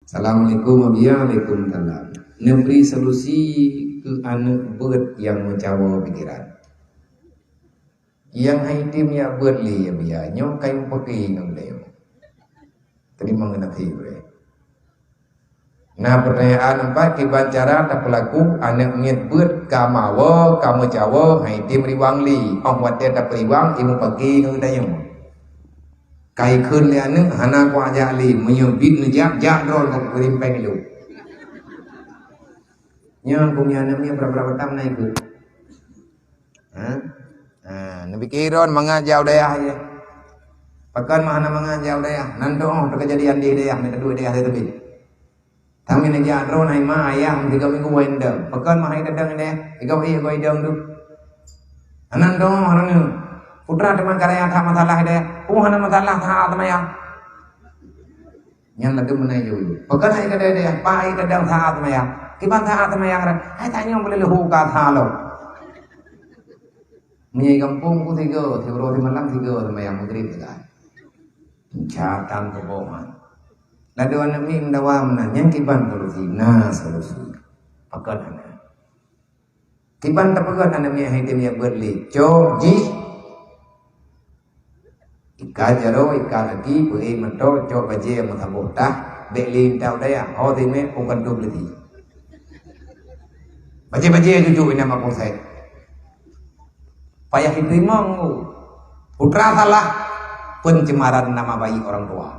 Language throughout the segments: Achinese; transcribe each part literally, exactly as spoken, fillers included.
Assalamualaikum, Abiya. Waalaikumsalam. Neubri solusi keu aneuk beuet nyang meucawo pikiran. Nyang hai tem jak beuet lé, Abiya, nyoe ka meupaké ngon lé. Teurimong keunan pih, Bre. Nah, peutanyaan keumpat, kiban cara tapeulaku aneuk miet beuet ka mawo, ka meucawo, hai tem riwang lé. Óh watée tapeuriwang, i meupaké ngon tanyoe. Ka ikheun lé aneuk, hana kuajak lé, meunyoe bit neujak, jak droe keu peurimpai lé. Nyan peue nyan aneuk miet bra-bra batam na ikheun. Ha? Ha, neupike droe mangat jak u dayah je. Pakon mah hana mangat jak u dayah? Nan teuh teukeujadian di dayah, meuteudue dayah teubiet. Tangieng neujak droe hai ma ayah, tiga minggu wai ndeng. Pakon mah hai tadeng deh, tiga minggu wai ndeng tu. Anan dong, anan. Putra teuma karaya that masalah deh. Oh, hana masalah, that teuma ya. Nyan ladum meunai yue. Pakon hai kadai deh, pa hai tadeng that teuma ya. Kiban that teuma ya, hai tanyong boleh leuhu ka that lo. Meunyoe gampông ku tiga, tiga uroe di malam tiga teuma ya, maghrib teuka. Catan keuboh man. Ladum aneuk miet meudawa meunan, nyan kiban solusi, na solusi. Pakon hana. Kiban tapeugah aneuk miet hai tem jak beuet lé. Cok jih. Ika jaroe, ika gaki, beuet meuto, cok bajée meusaboh tah, bék lé intat u dayah, ho teumé u kantô peulisi. Bajée-bajée jujok inan bak polsek. Payah jiteurimong. Putra salah, pencemaran nama baik orang tua.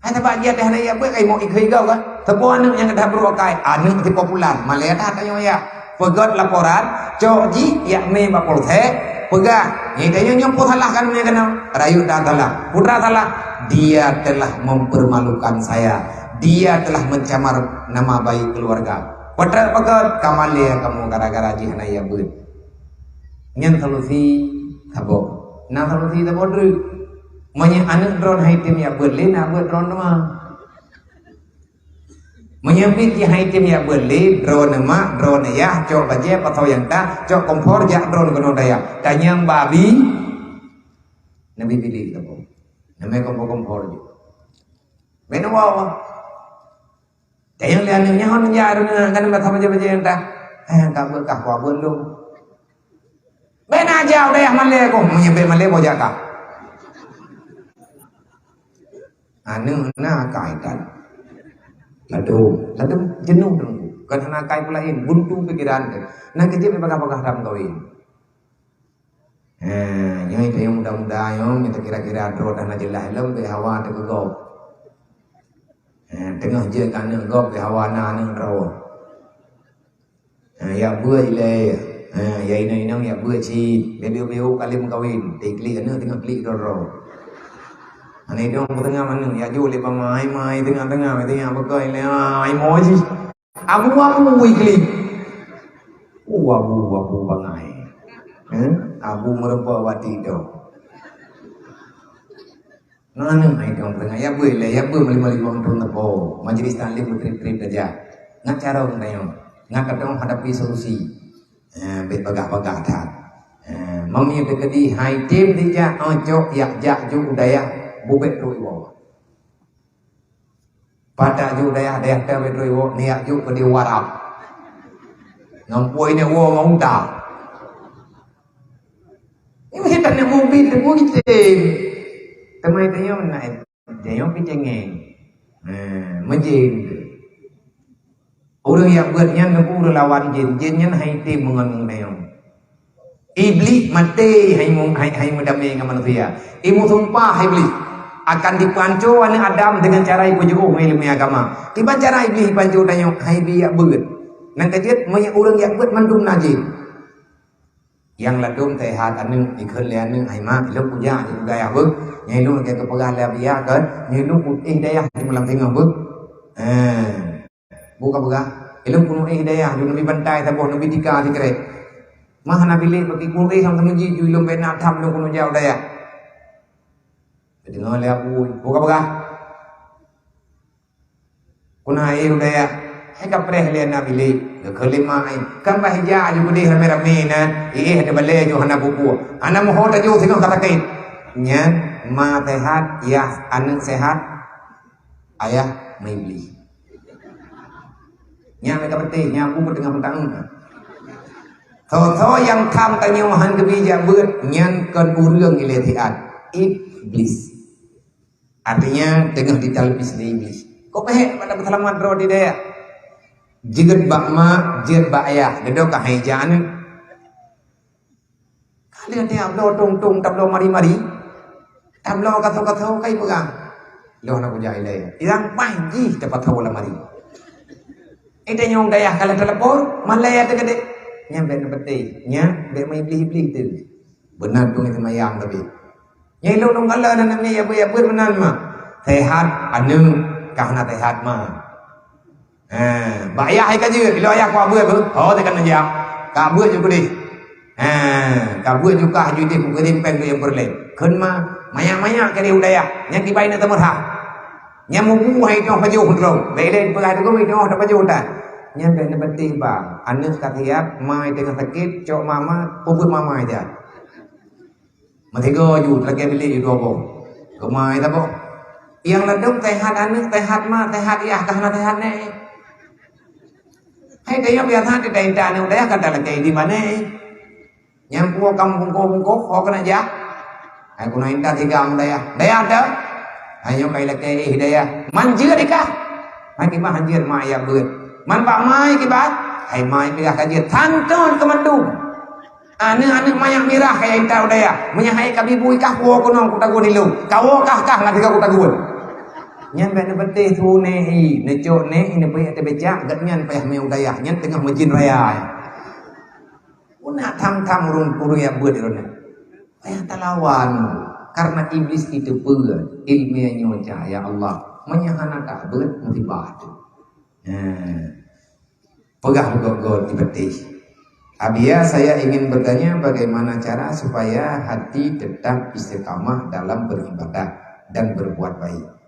Hai sabab jih teuh hana jak beuet, kai mok ikheun gob kan. Saboh aneuk nyang ka that brok akai, aneuk si populan, malée that tanyoe ya. Peugét laporan, cok jih jak mé bak polsek, peugah, "Nyoe tanyoe nyoe peue salah keunoe nyoe keunoe." Rayeuk that salah. Putra salah, dia telah mempermalukan saya. Dia telah mencemar nama baik keluarga. Peugét, peugét, ka malée kamoe gara-gara jih hana jak beuet. Nyan solusi saboh. Na solusi saboh treuk. Meunyoe aneuk droe hai tem jak beuet lé, na beuet droe teuma. Meunyoe biet jih hai tem jak beuet lé, droe neumak, droe neuyah, cok bajée, pasoe nyang tah, cok kompor, jak droe keunoe dayah. Tanyong babi, neubi bilik saboh. Neumé kompor-kompor jih. Beno wawa. Tanyong lé aneuk nyan, "Hon jak droeneuh, kan bak bajée-bajée nyang tah." "Eh, ka beuet kah, kuabeuet lom." "Bék na jak u dayah malée koh, meunyoe bék malée boh jak kah." Aneuk na akai tan. Ladum, ladum jeuneuh teungku. Kan hana akai peulaén, buntu pikeran teuh. Na keujeuet bagah-bagah lam kawin. Ha, nyoe tanyoe muda-muda nyoe, mita kira-kira droe dah na jeulaih lom, bék hawa teukeugop. Ha, teungoh jeuet keu aneuk gob, bék hawa na aneuk droe. Ha, jak beuet ilée. Ha, ya inong-inong jak beuet cit. Bék biôh-biôh ka lheueh meukawen. Teuklik aneuk teungoh klik droe-droe. Aneuk idong peuteungoh aneuk, jak jôk lé bak ma, "Hai ma, hai teungoh-teungoh, hai teungoh beukai lé, hai mo jih." Abu-abu iklik. Oh, abu-abu bangai. Eh? Abu meureumpok bak tido. Ngon hai dong peungayan bui lé, ya bui meulima-lima untuk nebo. Majlis taklim beutrip-trip saja. Ngat carông tanyoe. Ngat kadang hadapi solusi. Eh, bet bagah-bagah that. Eh, mami teukeudi hai tim dijak, oh, cok, yak jak ju dayah bubet rui bawah. Patak ju dayah-dayah teuh beutôi woe, niyak ju keu di warab. Ngampui ni woe ngon unta. Ini kita nak mobil tu pun kita. Teman tanya mana? Tanya ke cengeng. Ha, mejeng tu. Ureuëng nyang beuet nyan teungku ureuëng lawan jén. Jén nyan hai tem meungon meunayong. Iblih maté hai, hai, hai meudamé ngon manusia. Imu sumpah Iblih akan dipeuanco aneuk Adam dengan cara ipeujuoh ngon ilmu agama. Kiban cara Iblih ipeuanco tanyoe hai biak beuet. Nang kajeuet meunyoe ureuëng jak beuet mandum na jén. Nyang ladom teuhat aneuk, ikheun lé aneuk, "Hai mak, ilôn kujak di budaya beuh. Nyang ilôn lagée keupeugah lé Abiya kan, nyang ilôn kutéh dayah di malam singoh beuh." Eh, buka peugah, ilôn kunuéh dayah, ju neubi bantai saboh, neubi tika sikrek. Mah hana bilék bagi kuréh sampoe meuji ju ilôn bena tham lôn kunoe jak dayah. Geudeungoe lé Abu, buka peugah. Kuna éh u dayah, hai ka preh lé na bilék, geukheun lé ma ai. Kan bah ija aju keudeh ramé-ramé na, iéh teubalée ju hana bubuk. Hana meuho taju singoh ka sakét. Nyan ma sehat, yah aneuk sehat. ayah meuiblih. Nyan ka beutôi, nyan buku teungoh meutanggong. Tho-tho nyang tham tanyoe han geubri jak beuet, nyan kon ureuëng ilée siat, iblis. Artinya teungoh ditalbis lé iblis. Kok pehek pada peuseulamat droe di dayah? Jeuet bak mak, jeuet bak ayah, deundoe ka hai jak aneuëk. Ka lheueh tiep bloe tong-tong, tabloe mari-mari, tabloe kasoe-kasoe, kai peugah, "Lôn na kujak ilée." Nyang paih jih tapasoe lam mari. Eh, tanyoe dayah ka lheueh telepon, malée teuh keudeh. Nyan bék neupeuteh, nyan bék meuiblih-iblih teuh. Beuna tueng seumayang tapi. Nyang lôn lôn kala aneuk nyan ya beuet, ya beuet meunan mak. Sehat aneuk, ka hana sehat mak. Ha, bak ayah hai ka jeuet, ilôn ayah kuat beuet beuh. Oh, tekan aja. Ka beuet ju keudeh. Ha, ka beuet ju kah ju deh meukirim péng keu nyang peureulée. Kheun ma, manyak-manyak keudeh u dayah. Nyang kibai na teumeurah. Nyang mubu hai toh pajoh droe. Bék lé peugah teungku hai toh ta pajoh ta. Nyan bék neupeuteh bang. Aneuk ka siat, mai teungoh sakét, cok mama, peubuet mama aja. Meusigoe ju, lagée bilék ju dua boh. Keumai saboh. Nyang ladom sehat aneuk, sehat ma, sehat yah, ka hana sehat neh. Hai tanyoe biasa teuinta-inta aneuk dayah ka talakée di mana? Nyang puwoe kam bungkôh-bungkôh, ho keuneuk jak. Hai keuneuk inta tiga aneuk dayah. Dayah teuh? Hai nyoe kai lakée eh dayah. Man jeuet ikah? Hai kiban han jeuet mak ya beuet. Man bak mai kiban? Hai mai pih ka jeuet. Santôn keu mandum. Aneuk-aneuk manyak mirah kaya inta u dayah. Meunyo hai ka bibu ikah woe keunoe kutagun ilong. Kawoe kah-kah ngat sigoe kutagun. Nyan bék neupeuteh su neh i, neucok neh i, neupeuék teuh becak, gobnyan payah mé u dayah, nyan teungoh meujin raya. Unak tham-tham ureuëng, ureuëng nyang beuet droeneuh. Payah talawan. Karena iblis itu peuet, ileumé nyoe cahya Allah. Meunyo hana tabeuet, musibah tu. Nah. Peugah beugöt-göt di peutih. Abiya, saya ingin bertanya bagaimana cara supaya hati tetap istiqamah dalam beribadah dan berbuat baik.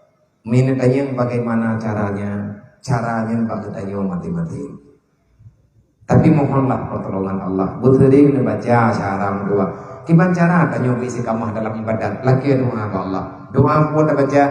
Meuneutanyong bagaimana caranya, caranya bak geutanyoe maté-maté. Tapi mohonlah pertolongan Allah. Beuseuring neubaca syahra meudoa. Kiban cara tanyoe beu istiqamah dalam ibadat? Lakée doa bak Allah. Doa peue tabaca?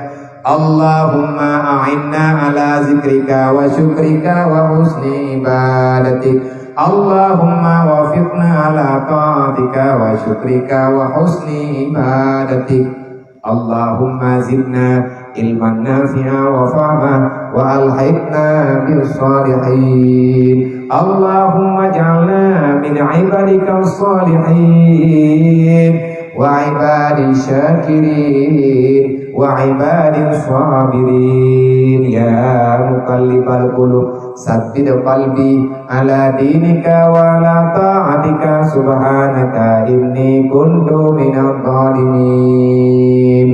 Allahumma a'inna ala zikrika wa syukrika wa husni ibadatik. Allahumma wafiqna ala ta'atika wa syukrika wa husni ibadatik. Allahumma zidna ilman nafi'a wa fahma wa alhiqna bis salihin. Allahumma ij'alna min ibadika salihin wa ibadi syakirin wa ibadi sabirin. Ya muqallibal qulub, sabbit qalbi ala dinika wa ala ta'atika, subhanaka inni kuntu minadh dhalimin.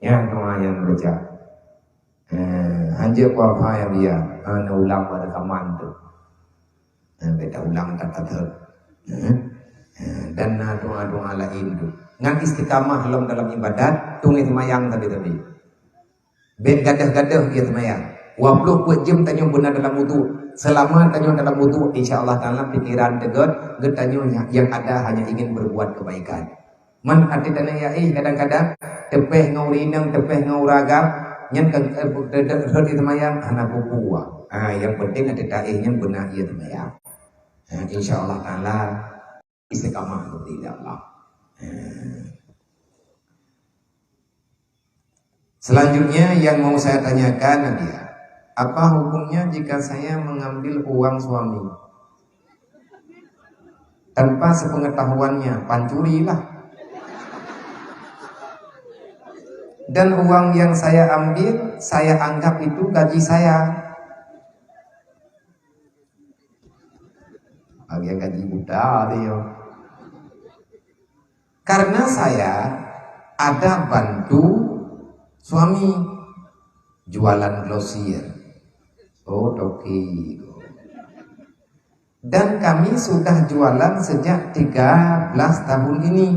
Nyan doa nyang baca. Eh, hanjeuet kuasa nyang dia. Ha, na ulang bak rekaman tu. Ha, beda ulang tak kata. Eh, eh, dan na doa-doa lain tu. Ngan istiqamah lom dalam ibadat, tungai semayang tadi-tadi. Bék gadôh-gadôh ia seumayang. Dua ploh peuet jeuem tanyoe beuna dalam uduk. Selama tanyoe dalam uduk, insya Allah Taala pikiran teugét, geutanyoe yang, yang ada hanya ingin berbuat kebaikan. Man até tanyoe ya, eh, kadang-kadang teupeh ngon ureueng inong, teupeh ngon ureueng agam, nyan kan, eh, de-, de-, rhot ia seumayang, hana peue-peue. Ah, yang penting até taéh nyan beuna ia seumayang. Ah, insya Allah Taala istiqamah nanti, ya Allah. Ah. Selanjutnya yang mau saya tanyakan, Nadia, apa hukumnya jika saya mengambil uang suami tanpa sepengetahuannya? Pancuri lah. Dan uang yang saya ambil, saya anggap itu gaji saya. Bagian gaji buta dia. Karena saya ada bantu suami jualan grosir. Oh, toki. Dan kami sudah jualan sejak tiga belas tahun ini.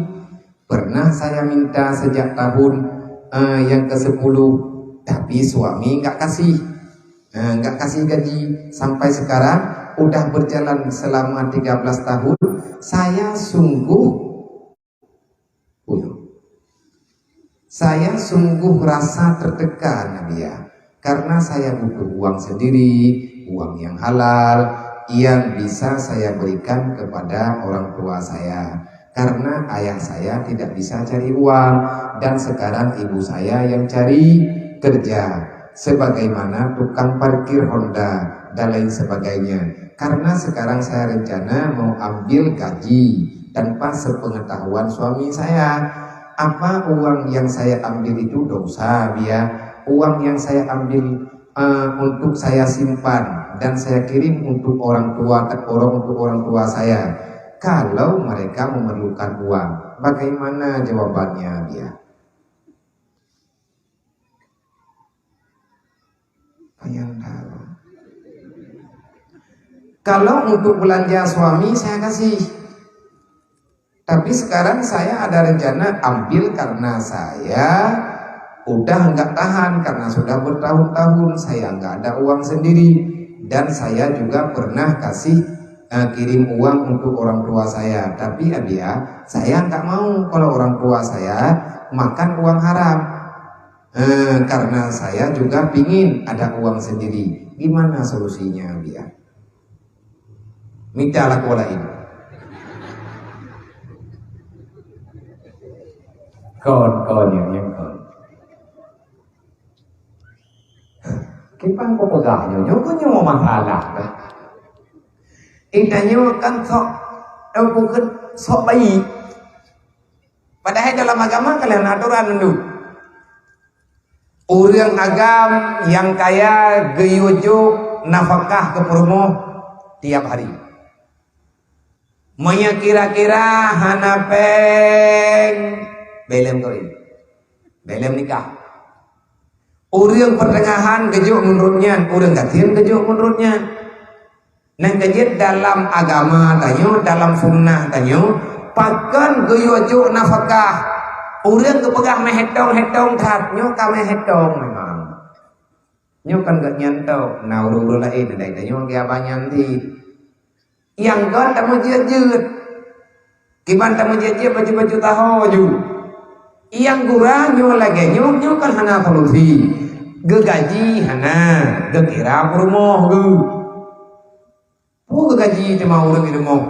Pernah saya minta sejak tahun, eh, yang kesepuluh, tapi suami nggak kasih. Eh, nggak kasih gaji. Sampai sekarang udah berjalan selama tiga belas tahun. Saya sungguh Saya sungguh rasa tertekan, Nadia. Karena saya butuh uang sendiri, uang yang halal, yang bisa saya berikan kepada orang tua saya. Karena ayah saya tidak bisa cari uang, dan sekarang ibu saya yang cari kerja, sebagaimana tukang parkir Honda dan lain sebagainya. Karena sekarang saya rencana mau ambil gaji tanpa sepengetahuan suami saya. Apa uang yang saya ambil itu dosa, Bia? Uang yang saya ambil, eh, untuk saya simpan dan saya kirim untuk orang tua, orang, untuk orang tua saya. Kalau mereka memerlukan uang, bagaimana jawabannya, Bia? Payah tahu. Kalau untuk belanja suami, saya kasih. Tapi sekarang saya ada rencana ambil karena saya udah nggak tahan, karena sudah bertahun-tahun saya nggak ada uang sendiri. Dan saya juga pernah kasih, eh, kirim uang untuk orang tua saya. Tapi, Abia, saya nggak mau kalau orang tua saya makan uang haram. Eh, karena saya juga pingin ada uang sendiri. Gimana solusinya, Bia? Mita lakoe laén. Kon, kon, nyang, nyang kon. Kiban kupeugah nyoe, nyoe keuh nyoe masalah. Geutanyoe kan sok, eh, bukon sok baik. Padahai dalam agama ka lheueh na atoran mandum. Ureuëng agam nyang kaya geuyue jok nafakah keu peurumoh tiap hari. Meunyoe kira-kira hana péng, bèk lom kawén. Bèk lom nikah. Ureuëng peuteungahan geujok meunurot nyan, ureuëng gasien geujok meunurot nyan. Nyang keujeuet dalam agama tanyoe, dalam sunnah tanyoe, pakon geuyue jok nafakah. Ureuëng geupeugah meuhitong-hitong that, nyoe ka meuhitong memang. Nyoe kan geuh nyan tok, na ureuëng-ureuëng laén, ada tanyoe geuh abah nyan cit. Nyang kon tameujeuet-jeuet. Kiban tameujeuet-jeuet bacut-bacut taho ju. Nyang gura nyoe lagèe nyoe, nyoe kan hana solusi. Geugaji hana, geukira peurumoh geuh. Peue geugaji teuma ureuëng di rumoh?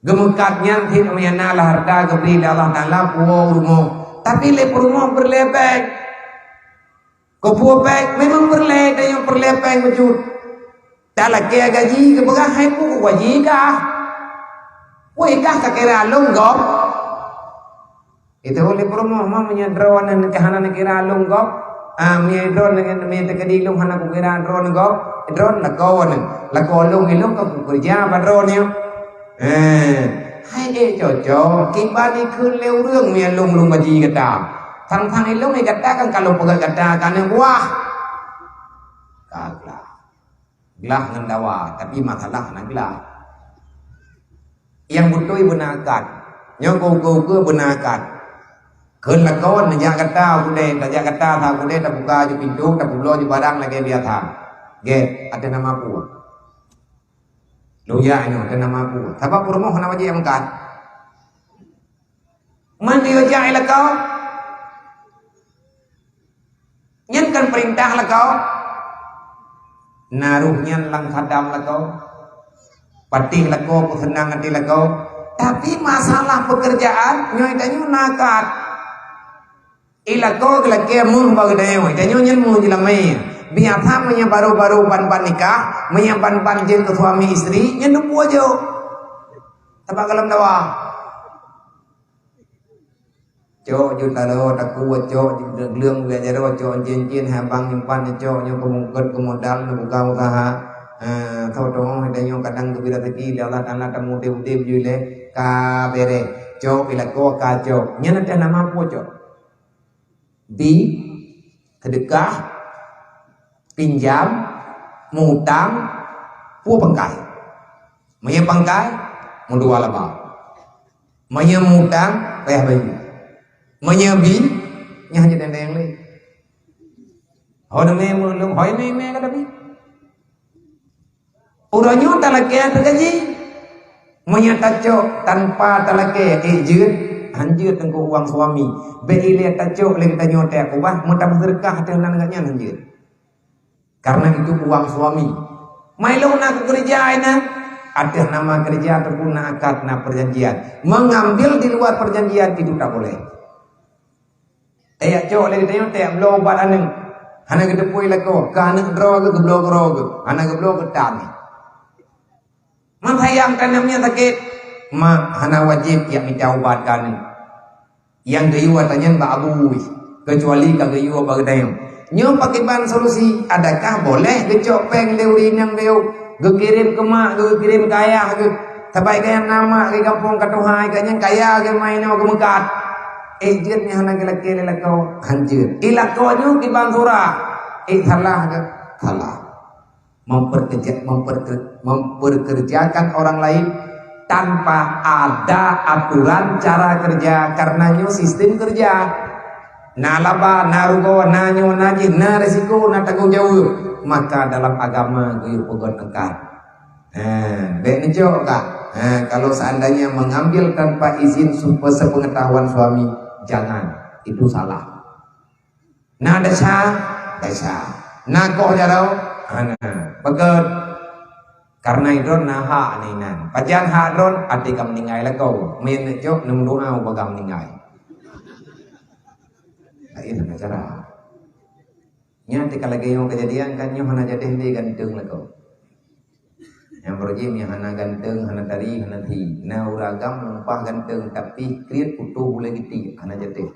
Geumeukat nyan cit meunyo na lah hareuta geubri lé Allah Taala puwoe u rumoh. Tapi lé peurumoh peureulée péng. Keupeue péng? Memang peureulée, dan nyang peureulée péng bacut. Talakée gaji geupeugah hai peue gaji kah? Woi kah kakira lôn gob? Itu lé peurumoh mah meunyoe droeneuh ka hana neukira lôn gob, ah, meunyoe droeneuh, meunyoe teukeudi lôn hana kukira droeneuh gob, droeneuh lakoe neuh, lakoe lôn ilôn ka kukeureuja bak droeneuh. Eh, hai ék cocok, kiban ikheun lé ureuëng meunyoe lôn, lôn gaji gata. Sang-sang ilôn ék gata kan ka lôn peugét gata ka neubuah. Ka glah. Glah ngon dawa, tapi masalah na glah. Nyang beutôi beuna akat. Nyoe keu-keu beuna akat. Kheun lakoe neujak gata u keudè, tajak gata sa u keudè, tabuka ju pintoe, tapubloe ju barang lagèe biasa. Gét, ateueh nama peue? Lôn jak nyoe, ateueh nama peue? Sabab peurumoh hana wajéb meukat. Man geuyue jak i lakoe, nyan kan peurintah lakoe. Na roh nyan lam khadam lakoe. Patéh lakoe, peuseunang até lakoe. Tapi masalah peukeurjaan, nyoe tanyoe na kat. I lakoe geulakée méuh bak geutanyoe, tanyoe nyan méuh jeulamé. Biasa meunyoe barô-barô ban-ban nikah, meunyoe ban-ban jeuet keu suami istri, nyan dumpue jok. Sabab gohlom dawa. Cok ju taloe takue, cok ju gleueng bak jaroe, cok cien-cien habang nyimpan, cok nyoe keumungkot keumodal neubuka useuha. Eh, tho-tho tanyoe kadang geubri raseuki lé Allah Taala tameuudeb-udeb ju ilée ka bereh. Cok i lakoe ka cok. Nyan ateueh nama peue cok? Bi, seudeukah, pinjam, meuutang, peue pangkai. Meunyoe pangkai, meudua laba. Meunyoe meuutang, payah bayeue. Meunyoe bi, nyan hana dendeng lé. Ho deungoe meuleueng, hoi mé-mé ka tabi. Uroe nyoe talakée ateueh gaji. Meunyoe tacok tanpa talakée ék jeuet, hanjeuet teungku uang suami. Bék ilée tacok lé geutanyoe teuh kubah, meutameuseudekah ateueh nan geuh nyan hanjeuet. Karena itu uang suami. Mailong na keureuja inan, ateueh nama keureuja ataupun na akad, na perjanjian. Mengambil di luar perjanjian itu tak boleh. Teuyak cok lé geutanyoe, teuyak bloe ubat aneuk. Hana geuteupeue lakoe, keu aneuk droe geuh, geubloe droe geuh. Hana geubloe geutam. Man sayang tanam nyan sakét, mak hana wajéb jak mita ubat keu aneuk. Nyang geuyue ata nyan bak abui, keucuali ka geuyue bak geutanyoe. Nyoe pakriban solusi, adakah boleh geucok péng lé ureueng inong beuyôh, geukirém keu mak geuh, geukirém keu ayah geuh? Sabai gaya na mak di gampông ka tuha, gobnyan kaya geuh, ma inoe geumeukat. Eh, jeuet nyan hana geulakée lé lakoe, hanjeuet. I lakoe nyoe kiban sura, eh, salah geuh, salah. Memperkeja-, memperke-, memperkerjakan orang lain tanpa ada aturan cara kerja, karena nyoe sistem kerja. Na laba, na rugoe, na nyoe, na jih, na resiko, na tanggong jaweueb. Maka dalam agama geuyue peugöt akad. Ha, bék neucok kah? Ha, kalau seandainya mengambil tanpa izin sup-, sepengetahuan suami, jangan. Itu salah. Na desya, desya. Na koh jaroe, hana. Peugöt. Karena droen na hak inan. Pajan hak droen, até ka meuninggai lakoe. Meunyoe neucok, neumeudoa ubak ka meuninggai. Laén hana cara. Nyan teuka lagée nyoe keujadian kan, nyoe hana jadeh lé ganteng lakoe. Nyang beureujem nyang hana ganteng, hana tari, hana thi. Na ureueng agam meulimpah ganteng, tapi kriet putôh bulée geuti, hana jadeh.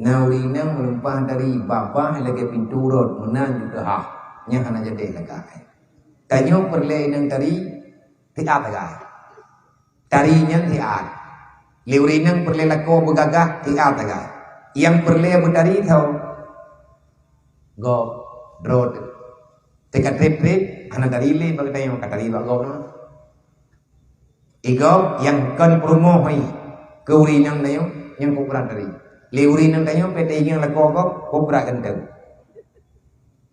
Na ureueng inong meulimpah tari, babah lagée pintoe rot, meunan juga hah. Nyan hana jadeh lagak. Tanyoe peureulée inong tari, siat lagak. Tari nyan siat. Lé ureueng inong peureulée lakoe beugagah, siat lagak. Nyang peureulée beutari soe? Gob, droe teuh. Teuka treb-treb, hana tari lé bak geutanyoe, ka tari bak gob nyoe. I gob nyang kon peurumoh hai, keu ureueng inong tanyoe, nyang kobra tari. Lé ureueng inong tanyoe, pih teuingat lakoe gob, kobra ganteng.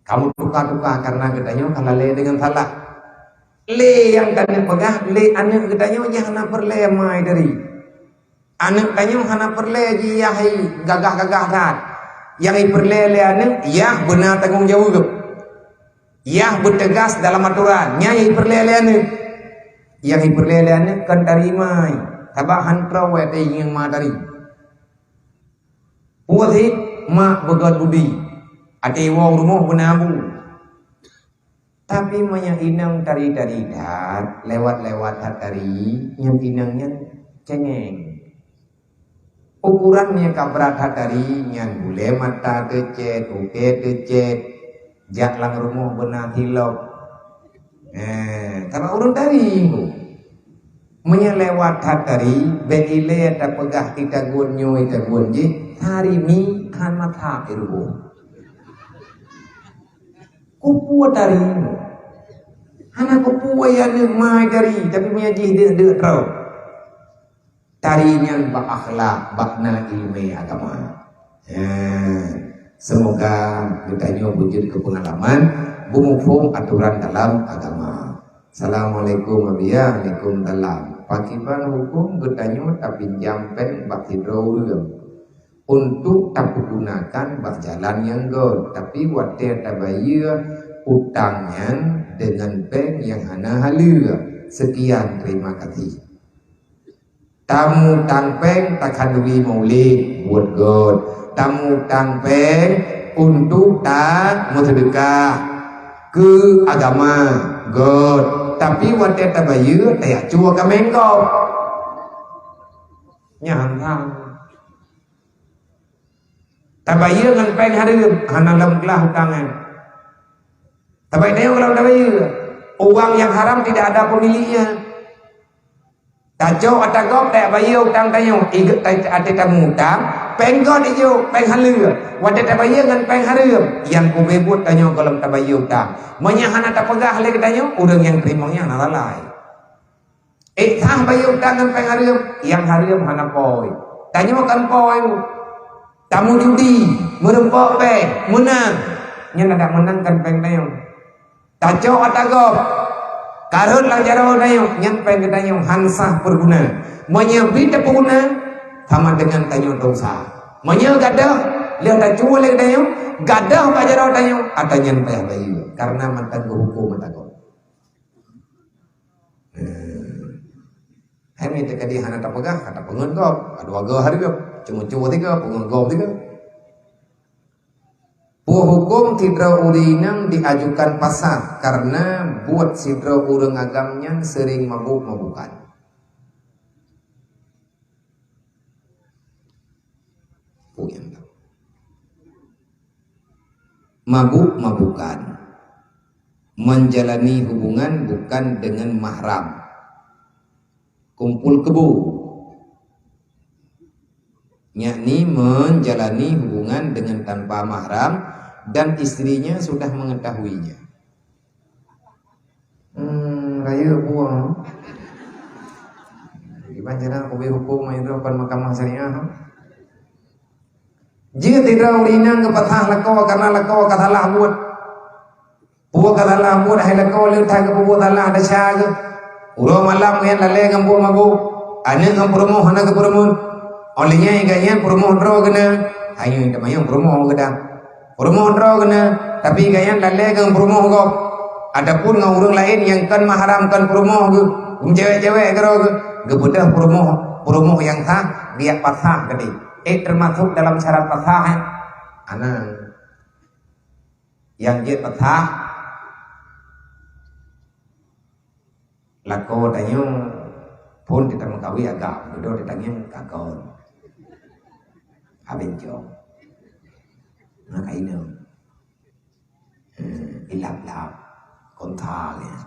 Kamoe tuka-tuka karena geutanyoe ka lalée deungon salah. Lé nyang ka neupeugah, lé aneuk geutanyoe nyang hana peureulée mai tari. Aneuk tanyoe hana peureulée jiyah hai gagah-gagah that. Nyang jipeureulée lé aneuk, yah beuna tanggong jaweueb. Yah beuteugas dalam atoran. Nyan nyang jipeureulée lé aneuk. Nyang jipeureulée lé aneuk kon tari mai. Sabab han troe watée ngieng ma tari. Peue cit mak beugöt budi. Até woe rumoh beuna bu. Tapi meunyoe inong tari-tari that, lewat-lewat that tari, nyan inong nyan cengeng. Ukuran meunyoe ka brat that tari, nyan bulée mata teucét, ukée teucét, jak lam rumoh beuna silop. Eh, karena ureueng tari. Meunyoe lewat that tari, bék ilée tapeugah ita gon nyoe, ita gon jih, tari mi hana that iruboh. Kupeue tari nyoe? Hana kupeue ya neuh mai tari, tapi meunyoe jih deuk-deuk droe. Tari nyan bak akhlak, bak na ileumé agama. Ya, semoga geutanyoe beujeuet keu peungalaman, beumuphom atoran dalam agama. Assalamualaikum, Abiya. Waalaikumsalam. Pakriban huköm geutanyoe tapinjam péng bak sidroe ureueng untuk tapeugunakan bak jalan nyang göt, tapi watée tabayeue utang nyan deungon péng nyang hana haleue? Sekian, terima kasih. Tamutang péng takhanduri maulid, buet göt. Tamutang péng untuk tameuseudeukah keu agama, göt. Tapi watée tabayeue, tajak cue kaméng gob. Nyan han. Tabayeue ngon péng hareuem, hana lom glah utang nyan. Tabai tanyoe lom tabayeue. Uang yang haram tidak ada pemiliknya. Tacok ata gob, tabayeue utang tanyoe, igeuk ta-, até tamutang, péng göt ijok, péng haleue. Watée tabayeue ngon péng hareuem, nyang kubeuet tanyoe gohlom tabayeue utang. Meunyoe hana tapeugah lé geutanyoe, ureueng nyang teurimong nyan hana lalai. Eh, sah bayeue utang ngon péng hareuem, nyang hareuem hana poi. Tanyoe kan poi. Tamujudi, meureumpok péng, meunang. Nyan adak meunang kan péng tanyoe. Tacok ata gob. Arhot lam jaroe tanyoe, nyan péng geutanyoe han sah peuguna. Meunyoe bri tapeuguna, sama dengan tanyoe dosa. Meunyoe gadôh, lheueh tacue lé geutanyoe, gadôh bak jaroe tanyoe, ata nyan payah bayeue, karena mantong geuhuköm mata gob. Hai mita kadi hana tapeugah, ka tapeungon gob, ka dua goe hareuem, ceumeucue tiga, peungon gob tiga. Peue huköm sidroe ureuëng inong diajukan pasah karena buet sidroe ureuëng agam nyan sering mabuk-mabukan. Peue nyang mabuk-mabukan, menjalani hubungan bukan dengan mahram, kumpul kebo, yakni menjalani hubungan dengan tanpa mahram dan istrinya sudah mengetahuinya. Hmm, rayeuk buang. Iban jalan kubi hukum main tu pan mahkamah syariah. Jeuet sidroe ureuëng inong geupasah lakoe karena lakoe ka salah buet. Peue ka salah buet hai lakoe leuet that geupeubuet salah desya geuh. Uroe malam nyan lalée ngon buet mabök. Aneuëk ngon peurumoh hana geupeureumeun. Óh lheueh nyan gobnyan peurumoh droe geuh na. Hai nyoe teuma nyang peurumoh geuh dah. Peurumoh droe geuh na, tapi gobnyan lalée ngon peurumoh gob. Ataupun ngon ureuëng laén nyang kon mahram kon peurumoh geuh. Meujaweueb-jaweueb keudroe geuh. Geubeudôh peurumoh, peurumoh nyang sah, geujak pasah keudeh. Eh, termasuk dalam syarat pasah, eh? Hana. Nyang jeuet pasah, lakoe tanyoe phon teutameukawen agam, dudoe teutangieng kakon. Abéh jong. Na kainong. Eh, ilap-lap. Kontal ya.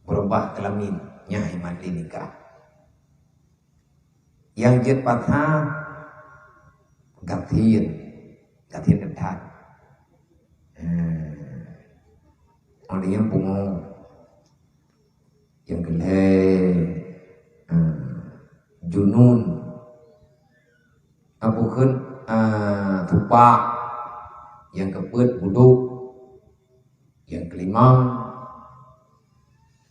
Beurubah keulamin. Nyang iman di nikah. Nyang jeuet pasah, gasien. Gasien that-that. Eh, ada nyang pungo. Nyang keulhée, eh, junun. Apa kheun, eh, tupak. Nyang keupeuet budok. Nyang keulimong,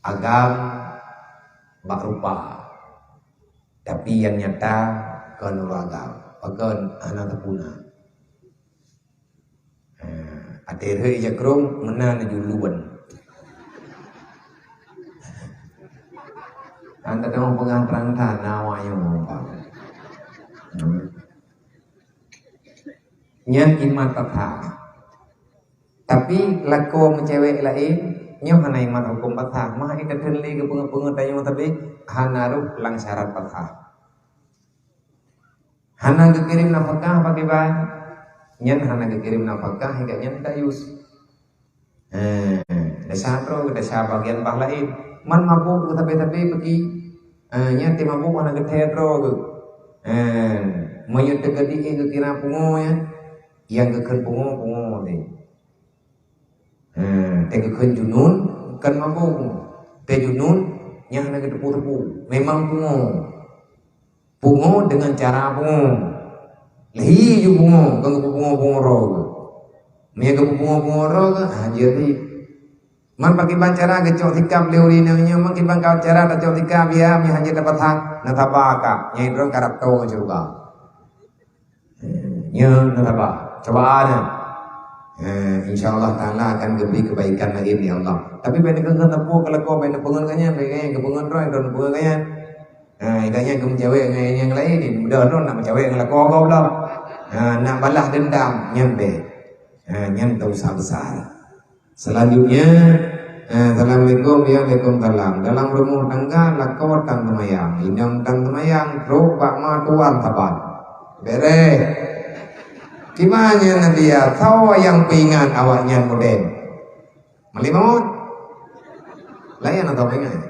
agam bak rupa. Tapi nyang nyata kon ureuëng agam. Pakon hana teupuna. Eh, até rhei jakrong meunan juluen. Anda dong peugah trang that na awak nyoe mumpang. Hmm. Nyan imat pasah. Tapi lakoe meucewek laén, nyoe hana imat huköm pasah. Mah ita teun lé geupeungeut-peungeut tanyoe tapi hana rôh lam syarat pasah. Hana geukirém nafakah pakriban? Nyan hana geukirém nafakah, nyan dayus. Eh, desya droe, desya bagian bah laén. Man mabök geuh sabe-sabe peuki. Eh, nyan teuh mabök hana geuthée droe geuh. Eh, meunyoe teukeudi éh geukira pungo nyan, nyang geukheun pungo, pungo teuh. Eh, teuh geukheun junun, kon mabök. Teuh junun, nyan hana geuteupeue-teupeue. Memang pungo. Pungo deungon cara pungo. Lheuh ju pungo, kon geupeupungo-pungo droe geuh. Meunyoe geupeupungo-pungo droe geuh, ha, jadi. Man pakriban cara geucok sikap lé ureuëng inong nyoe, man kiban ka cara tacok sikap ya, meunyoe hana dapat hak, na saba ka. Nyang droe karab toe ngon syeuruga. Eh, nyoe na saba. Cobaan nyoe. Eh, insya Allah Taala akan geubri kebaikan laén ya Allah. Tapi bèk neukheun-kheun sapeue kalau kau bèk neupeungon ka nyan, bèk nyan geupeungon droe, droe neupeungon ka nyan. Ha, idak nyan geumeucawek ngon nyang laén, mudah droe nak meucawek ngon lakoe gob lom. Ha, nak balas dendam, nyan bèk. Ha, nyan dosa besar. Selanjutnya, eh, assalamualaikum, ya, waalaikumsalam. Dalam rumah tangga, lakoe tan seumayang, inong tan seumayang, trok bak ma tuan saban. Bereh. Kiban nyan Nabi ya, soe nyang peuingat awak nyan model? Malimut? Laén atau peuingat?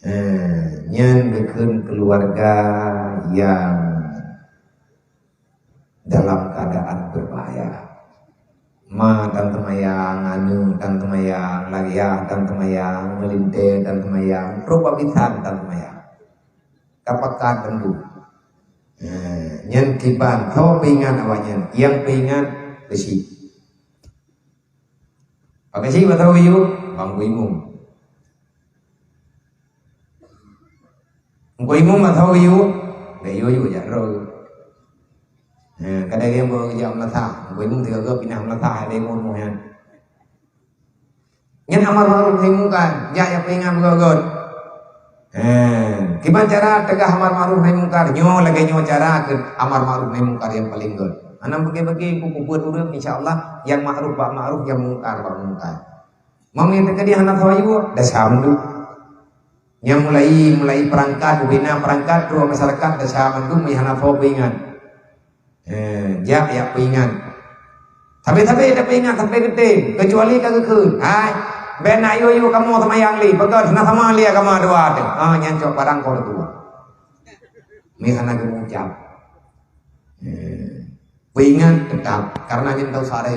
Eh, nyan geukheun keuluwarga nyang dalam keuadaan beubahaya. Ma tan seumayang, aneuk tan seumayang, lagèe tan seumayang, meulintèe tan seumayang, trok bak bisan tan seumayang. Ka pakat bandum. Eh, nyan kiban, soe peuingat awak nyan? Nyang peuingat Rashid. Pakon cit masa geuyue, bang imum. Engkau imum atau yu? Dah yu yu jak ro. Ha, kadang dia mau jak melasah. Engkau imum tiga pinah melasah ada imum nyan. Nyan amar ma'ruf nahi mungkar, jak jak peuingat beugöt-göt. Eh, kiban cara teugah amar ma'ruf nahi mungkar? Nyoe lagèe nyoe cara keu amar ma'ruf nahi mungkar nyang paleng göt. Hana bagi-bagi ku peubuet ureueng, insya Allah nyang ma'ruf bak ma'ruf, nyang mungkar bak mungkar. Meunyoe teukeudi hana soe ayue, desya mandum. Nyang mulai, mulai perangkat, bina perangkat, dua masyarakat, desya mandum, meunyoe hana soe peuingat. Eh, jak, jak peuingat. Sabe-sabe tapeuingat sampai geutem, kecuali ka geukheun. Hai, bèk na yue-yue kamoe seumayang lé, beugöt hana sama lé agama dua teuh. Ah, nyan cok padang kau dua. Meuhana geumucap. Eh, peuingat teutap, karena nyan tau sare.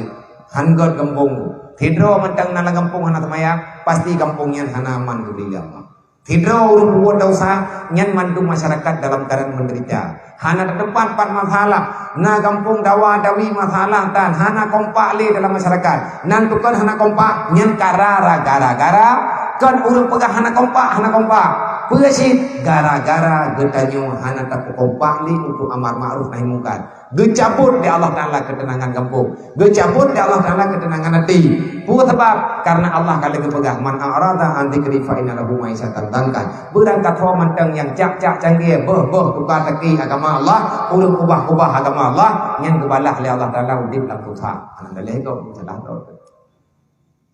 Han göt gampông. Sidroe mantong na lam gampông hana seumayang, pasti gampông nyan hana aman geubri lé Allah. Sidroe ureueng peubuet desya, nyan mandum masyarakat dalam keuadaan menderita. Hana teuteumpat pat masalah. Na gampông dawa-dawi masalah dan hana kompak lé dalam masyarakat. Nan tukon hana kompak, nyan karara gara-gara kon ureueng peugah hana kompak, hana kompak. Peue cit? Gara-gara geutanyoe hana tapeukompak lé untuk amar ma'ruf nahi mungkar. Geucabot lé Allah Taala keuteunangan gampông. Geucabot lé Allah Taala keuteunangan até. Peue sabab? Karena Allah ka lheueh geupeugah, "Man a'rada an dzikri fa inna lahu ma'isyatan dhanka." Beurangkat ho mantong nyang cak-cak canggih, beuh-beuh tuka taki agama Allah, ureueng ubah-ubah agama Allah, nyan geubalah lé Allah Taala udeb lam susah. Alhamdulillah, itu salah tu.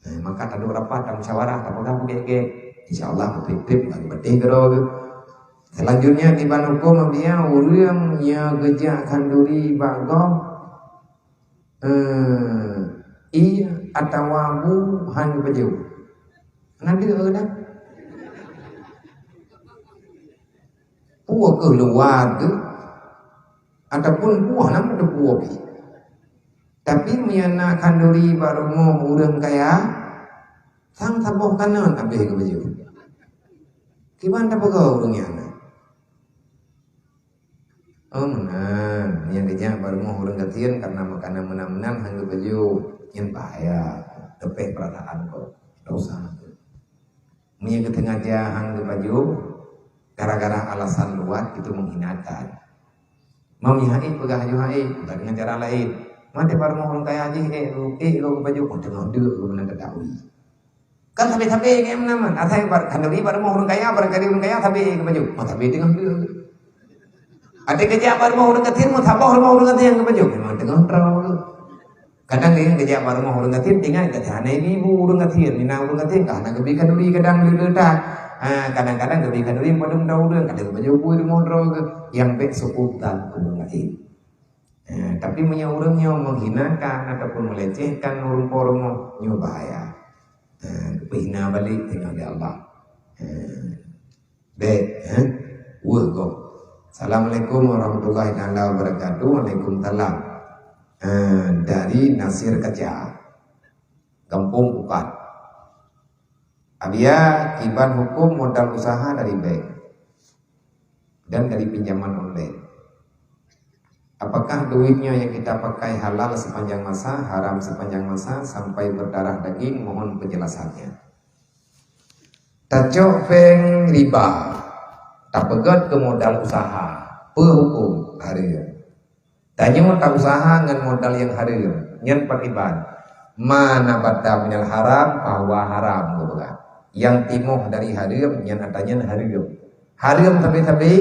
Eh, maka taduek rapat, tamusyawarah, tapeugah bukét-bukét. Insya Allah, beutôi-beutôi bagi beutôi keudroe geuh. Selanjutnya, kiban huköm meunyoe ureueng nyang geujak khanduri bak gob, eh, ié atawa bu han geupajoh. Hana deuek dah. Peue keuh luwa teuh, ataupun peue hana meuteupeue pih. Tapi meunyoe na khanduri bak rumoh ureueng kaya, sang saboh kanan habéh geupajoh. Kiban tapeugah ureueng nyan na? Oh, meunan. Nyang geujak bak rumoh ureueng gasien karena makanan meunan-meunan han geupajoh. Nyan bahaya. Teupéh peurasaan gob. Dosa. Meunyoe geuteungaja han geupajoh, gara-gara alasan luwat itu menghinakan. Meunyoe han ék peugah ajoh han ék, peugah deungon cara laén. Maté bak rumoh ureueng kaya jih, ék, ék lôn geupajoh, oh, teungoh deuek geuh meunan geutakui. Kan sabe-sabe ngon meunan, asai bak, khanduri bak rumoh ureueng kaya, barangkali ureueng kaya sabe geupajoh. Oh, sabe teungoh deuek. Até geujak bak rumoh ureueng gasien, meusaboh rumoh ureueng gasien geupajoh. Memang teungoh droe. Kadang nyan geujak bak rumoh ureueng gasien, ingat keu hana ibu ureueng gasien, mina ureueng gasien ka hana geubi khanduri kadang le-le that. Ha, kadang-kadang geubi khanduri padum droe ureueng, kadang geupajoh bui rumoh droe geuh, nyang bèk su'udzan keu ureueng gasien. Ha, tapi meunyoe ureueng nyoe menghinakan ataupun melecehkan ureueng po rumoh, nyoe bahaya. Ha, geupeuhina balek teungoh lé Allah. Ha. Bèk, eh? Weueh gob. Assalamualaikum warahmatullahi taala wabarakatuh. Waalaikumsalam. Eh, dari Nasir Kaca. Gampông Pukat. Abiya, kiban huköm modal usaha dari bank dan dari pinjaman online? Apakah duitnya yang kita pakai halal sepanjang masa, haram sepanjang masa, sampai berdarah daging? Mohon penjelasannya. Tacok péng riba, tapeugöt keu modal usaha, peue huköm? Hareuem. Tanyoe ta-usaha ngon modal nyang hareuem, nyan pakriban? Ma nabata minal haram fahuwa haram, geupeugah. Nyang timoh dari hareuem, nyan ata nyan hareuem. Hareuem sabe-sabe,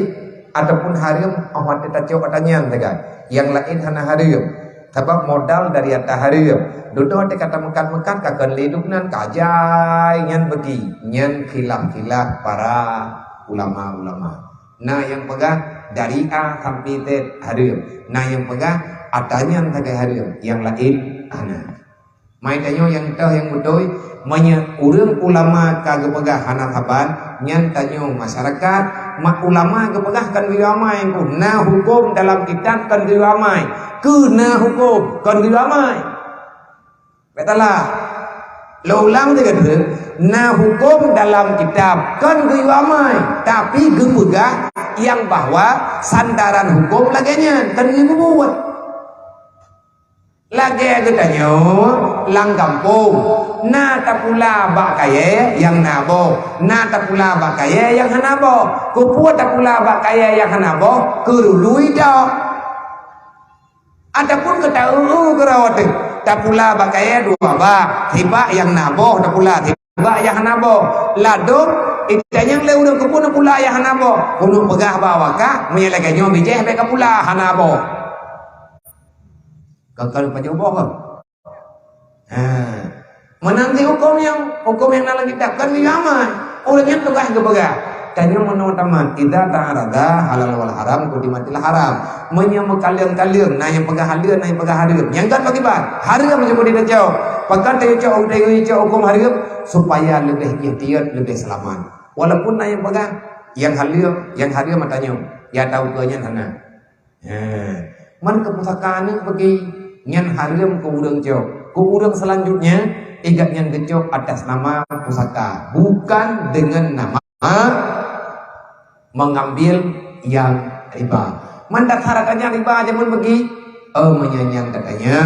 ataupun hareuem 'oh watèe tacok ata nyan sagai. Nyang laén hana hareuem, sabab modal dari ata hareuem. Dudoe teuka tameukat-meukat ka kon lé dum nan, ka jai nyan beuki. Nyan khilaf-khilaf para ulama-ulama. Na nyang peugah dari A sampai Z hareuem. Na nyang peugah ata nyan sagai hareuem, nyang laén hana. Mai tanyoe nyang toh nyang beutôi, meunyoe ureueng ulama ka geupeugah hana saban, nyan tanyoe masyarakat, mak ulama geupeugah kon geuyue amai, na huköm dalam kitab kon geuyue amai. Keu na huköm kon geuyue amai. Bèk salah. Lôn ulang sigoe teuk, na huköm dalam kitab kon geuyue amai, tapi geupeugah nyang bahwa sandaran huköm lagèe nyan kon geuyue peubuet. Lagée geutanyoe lam gampông, na tapula bak kayée nyang na boh, na tapula bak kayée nyang hana boh. Keupeue tapula bak kayée nyang hana boh? Keu lului tok. Ataupun keu taeu-eu keudroe teuh, tapula bak kayée dua bak, sibak nyang na boh tapula, sibak nyang hana boh. Ladôm, itanyong lé ureuëng keupeue tapula nyang hana boh. Keuneuk peugah bak awak, meunyoe lagée nyoe bijéh bék kapula hana boh. Ka, ka pajoh boh ka? Ha. Meunan cit hukôm nyang, hukôm nyang na lam kitab kan geuyue amai. Ureuëng nyan tugaih geupeugah. Tanyoe meunoe tamat, idza ta'arada halal wal haram, quddimatil haram. Meunyoe meukaleueng-kaleueng, na nyang peugah halal, na nyang peugah hareuem. Nyang göt pakriban? Hareuem jeuet keu tacok. Pakon tacok, tacok hukôm hareuem? Supaya leubeh ihtiyat, leubeh seulamat. Walaupun na nyang peugah, nyang halal, nyang hareuem ata nyoe, ya tau keu nyan hana. He, man keu pusaka aneuëk bagi, nyan hareuem keu ureuëng cok. Keu ureuëng selanjutnya, igat nyan geucok atas nama pusaka, bukan dengan nama mengambil yang riba. Man dasar katanya riba jameun bagi? Oh, meunyoe nyan katanya,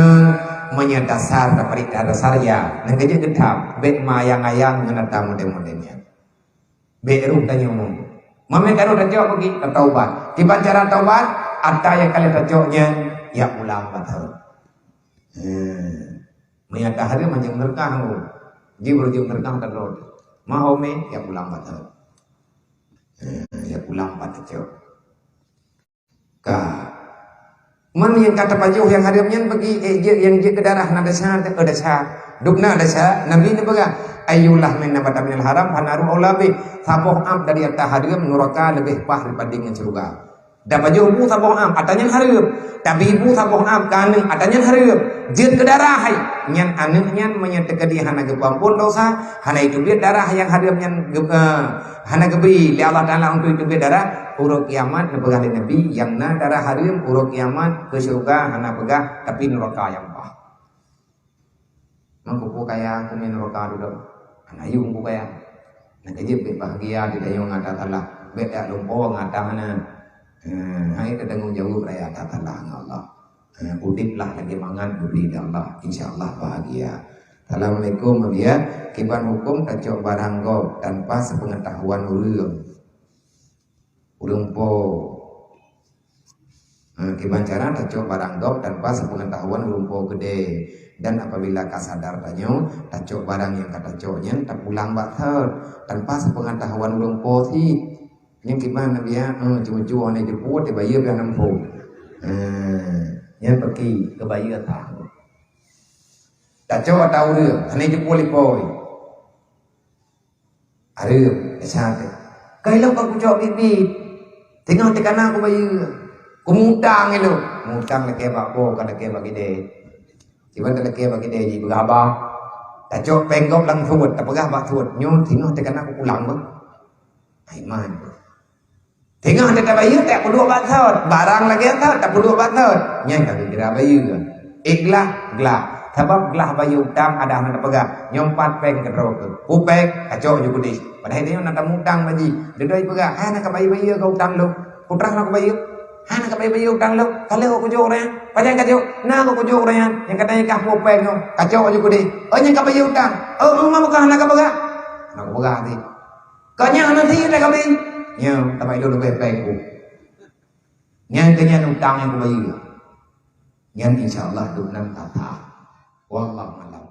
meunyoe dasar dapat dasar ya. Nang kejek geutam, bék mayang-ayang ngon ata model-model nyan. Bék rôh tanyoe. Mamét ka rôh tacok bagi, tataubat. Kiban cara taubat? Ata nyang ka lheueh tacok nyan, ya ulang bathon. Hmm. Meunyoe ata hareuem macam meureuka, oh. Ji beurujung meureuka ka droe. Mahome, ya ulang bathon. Hmm, ya ulang bathon tacok. Ka. Man nyang ka tapajoh nyang hareuem nyan bagi, eh, jeuet, nyang jeuet keu darah na desya, teuka desya. Dubna desya, Nabi neupeugah, "Ayyul lahmin nabata minal haram, fannaru aula bih." Saboh ab dari ata hareuem, nuraka leubeh paih daripada ngon syeuruga. Tapajoh bu saboh ab, ata nyan hareuem. Tabi bu saboh ab, ka aneuëk, ata nyan hareuem. Jeuet keu darah hai. Nyan aneuëk nyan meunyoe teukeudi hana geupeuampon dosa, hana iteubiet darah nyang hareuem nyan geu-, eh, hana geubri lé Allah Taala untuk iteubiet darah, uroe kiamat neupeugah lé Nabi, nyang na darah hareuem uroe kiamat keu syeuruga hana peugah, tapi nuraka nyang paih. Mangko peue kaya keumeung nuraka dudoe? Hana yum peue kaya. Nang keujeut bék bahagia di dayong ngon ata salah, bék jak lumpoe ngon ata hana. Hmm, hai teutanggong jaweueb raya ata salah ngon Allah. Eh, udeblah lagée mangat geubri lé Allah, insya Allah bahagia. Assalamualaikum, Abiya. Kiban hukôm tacok barang gob tanpa sepeungetahuan ureuëng? Ureuëng po. Eh, kiban cara tacok barang gob tanpa sepeungetahuan ureuëng po keudeh. Dan apabila ka sadar tanyoe, tacok barang nyang ka tacok nyan tapulang bak thot tanpa sepeungetahuan ureuëng po cit. Nyan kiban Abiya, eh, cuma-cuma aneuk jipeuet, bayeue pih hana muphom. Eh, nyan peuki keu bayeue that. Tacok ata ureuëng, hana jipeuet lipoi. Hareuem, desya teuh. Ka ilong ka kucok biet-biet. Teungoh teukana kubayeue. Kumutang ilong. Mutang lakée bak po, ka lakée bak gidée. Kiban talakée bak gidée jipeugah haba. Tacok péng gob lam suet, tapeugah bak suet. Nyoe teungoh teukana kupulang beuh. Hai man. Teungoh teuka bayeue, tapeuduek bak thot. Barang lagée thot, tapeuduek bak thot. Nyan ka geukira bayeue. Ék glah, glah. Sabab glah bayeue utang ada hana tapeugah. Nyoe pat péng keudroe keuh. Peue péng, kacok ju keudeh. Padahai tanyoe na tamutang bak jih. Dudoe jipeugah, "Hai, na kabayeue-bayeue keu utang lôn. Peue teuma na kabayeue? Hai, na kabayeue-bayeue utang lôn. Ka lheueh kujok ureuëng nyan. Pajan kajok? Na kujok ureuëng nyan. Nyang katanya kah peue péng nyoe. Kacok ju keudeh. Oh, nyang kabayeue utang. Oh, oh, ma bukan hana kapeugah?" Hana kupeugah teuh. Ka nyan hana sie takabi. Nyoe, teuma ilôn leubeh péng ku. Nyan keu nyan utang nyang kubayeue. Nyan insya Allah dum nan tata. Wallahu a'lam.